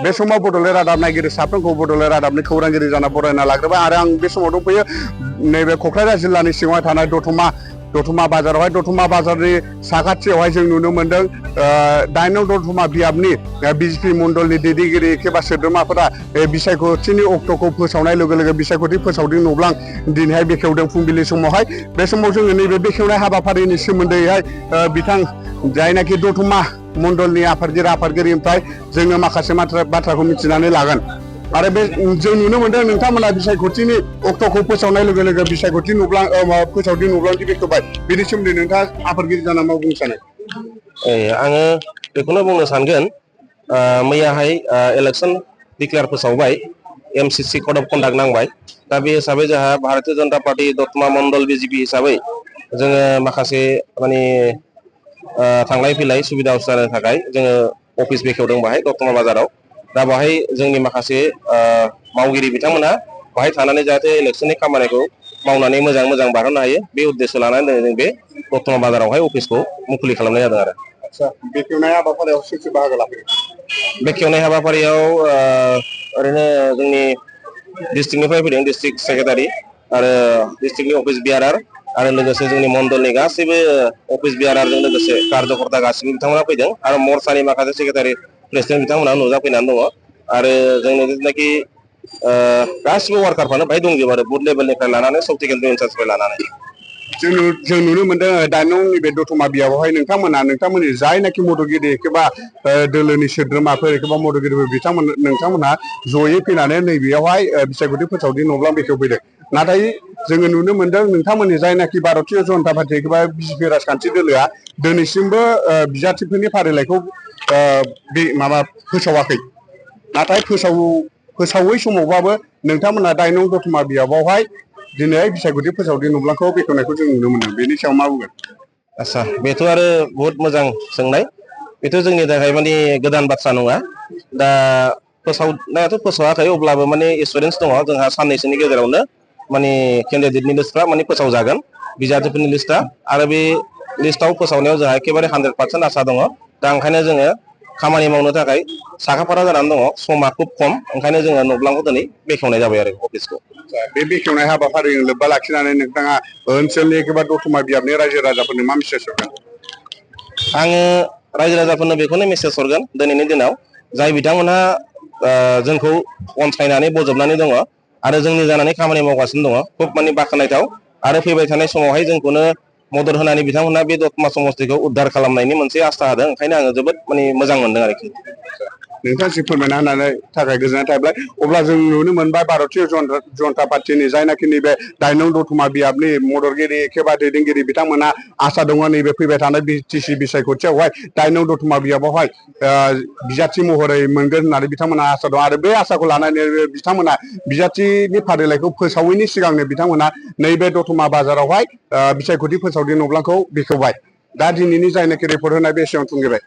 बे समाव बड'लेण्ड रादाब नायगिरि साफ्रोमखौ बड'लेण्ड रादाबनि खौरांगिरि जाना बरायना लाग्रोबाय आरो आं बे समाव दंफैयो नैबे क'क्राझार जिल्लानि सिङावहाय थानाय दतमा बाजारावहाय दतमा बाजारनि साखाथियावहाय जों नुनो मोन्दों 8 नं दतमा बियाबनि बिजेपि मण्डलनि दैदेनगिरि एबा सोद्रोमाफोरा बिसायख'थिनि अक्ट'खौ फोसावनाय लोगो लोगो बिसायख'थि फोसावदों नब्लां दिनैहाय बेखेवदों फुंबिलि समावहाय बे समाव जोङो नैबे बेखेवनाय हाबाफारिनि सोमोन्दैहाय बिथां जायनाखि दतमा मण्डलनि आफादगिरिनिफ्राय जोङो माखासे बाथ्राखौ मिथिनानै लागोन आरो बे जों नुनो मोन्दों नोंथांमोना बिसायख'थिनि अक्ट'खौ फोसावनाय लोगो लोगो बिसायख'थि फोसावदि नब्लांथि बेखेवबाय बेनि सोमोन्दै नोंथाङा आफादगिरि जाना मा बुंनो सानो? आङो बेखौनो बुंनो सानगोन मैयाहाय इलेक्सन डिक्लेयार फोसावबाय एमसिसि कड अफ कन्डाक्ट नांबाय दा बे हिसाबै जोंहा भारतीय जनता पार्टी दतमा मण्डल बिजेपि हिसाबै जोङो माखासे माने थांलाय फैलाय सुबिदा जानो थाखाय जोङो अफिस बेखेवदों बाहाय दतमा बाजाराव दा बाहाय जोंनि माखासे मावगिरि बिथांमोना बाहाय थानानै जाहाथे इलेक्सननि खामानिखौ मावनानै मोजां बारहोनो हायो बे उद्देश्य लानानै जों बे दतमा बाजारावहाय अफिसखौ मुखुलि खालामनाय जादों आरो बेखेवनाय हाबाफारियाव सोर सोर बाहागो लाफैयो? बेखेवनाय हाबाफारियाव ओरैनो जोंनि डिस्ट्रिक्टनिफ्राय फैदों डिस्ट्रिक्ट सेक्रेटारि आरो डिस्ट्रिक्टनि अफिस बिआरआर आरो लोगोसे जोंनि मण्डलनि गासैबो अफिस बिआरआरजों लोगोसे कार्यकर्ता गासिबो बिथांमोना फैदों आरो मर्चानि माखासे सेक्रेटारि प्रेसिडेन्ट बिथांमोना नुजाफैनानै दङ आरो जोंनि जिथुनाखि गासिबो वार्कारफ्रानो बाहाय दंजोबो आरो बुथ लेभेलनिफ्राय लानानै सब टेक्निकेल इनचार्जनिफ्राय लानानै जों नुनो मोन्दों 8 नंनि बे दतमा बियाबावहाय नोंथांमोननि जायनाखि मददगिरि एबा दोलोनि सोद्रोमाफोर एबा मददगिरिफोर नोंथांमोनहा जयै फैनानै नैबेयावहाय बिसायख'थि फोसावदि नब्लां बेखेवफैदों नाथाय जोङो नुनो मोन्दों नोंथांमोननि जायनाखि भारतीय जनता पार्टी एबा बिजेपि राजखान्थि दोलोआ दिनैसिमबो बिजाथिफोरनि फारिलाइखौ फोसावाखै नाथाय फोसावै समावबाबो नोंथांमोनहा 8 नं दतमा बियाबावहाय दिनै बिसायख'थि फोसावदि नब्लांखौ बेखेवनायखौ जों नुनो मोन्दों बेनि सायाव मा बुंगोन? आच्छा बेथ' आरो बहुद मोजां सोंनाय बेथ' जोंनि थाखाय माने गोदान बाथ्रा नङा दा फोसावनायाथ' फोसावाखै अब्लाबो माने एसुरेन्स दङ जोंहा साननैसोनि गेजेरावनो माने केन्डिडेटनि लिस्टफ्रा माने फोसावजागोन बिजाथिफोरनि लिस्टआ आरो बे लिस्टआव फोसावनायाव जोंहा एखेबारे 100% आसा दङ दा ओंखायनो जोङो खामानि मावनो थाखाय साखाफारा जानानै दङ समा खुब खम ओंखायनो जोङो नब्लांखौ दिनै बेखेवनाय जाबाय आरो अफिसखौ बे बेखेवनाय हाबाफारिजों लोब्बा लाखिनानै नोंथाङा ओनसोलनि एबा दतमा बियाबनि रायजो राजाफोरनो मा मेसेज हरगोन? आङो रायजो राजाफोरनो बेखौनो मेसेज हरगोन दिनैनि दिनाव जाय बिथांमोनहा जोंखौ अनसायनानै बजबनानै दङ आरो जोंनि जानानै खामानि मावगासिनो दङ खुब माने बाख्नायथाव आरो फैबाय थानाय समावहाय जोंखौनो मदद होनानै बिथांमोनहा बे दतमा समस्तिखौ उद्धार खालामनायनि मोनसे आसा होदों ओंखायनो आङो जोबोद माने मोजां मोनदों आरोखि नोंथांसिम फोरमायना होनानै थाखाय गोजोननाय थाबाय अब्ला जों नुनो मोनबाय भारतीय जनता पार्टीनि जायनाखि नैबे 8 नं दतमा बियाबनि मददगिरि एबा दैदेनगिरि बिथांमोना आसा दङ नैबे फैबाय थानाय बिटिसि बिसायख'थियावहाय 8 नं दतमा बियाबावहाय बिजाथि महरै मोनगोन होननानै बिथांमोना आसा दं आरो बे आसाखौ लानानै बिथांमोना बिजाथिनि फारिलाइखौ फोसावैनि सिगांनो बिथांमोना नैबे दतमा बाजारावहाय बिसायख'थि फोसावदि नब्लांखौ बेखेवबाय दा दिनैनि जायनाखि रिपर्ट होनाय बे एसेयावनो थुंगेबाय।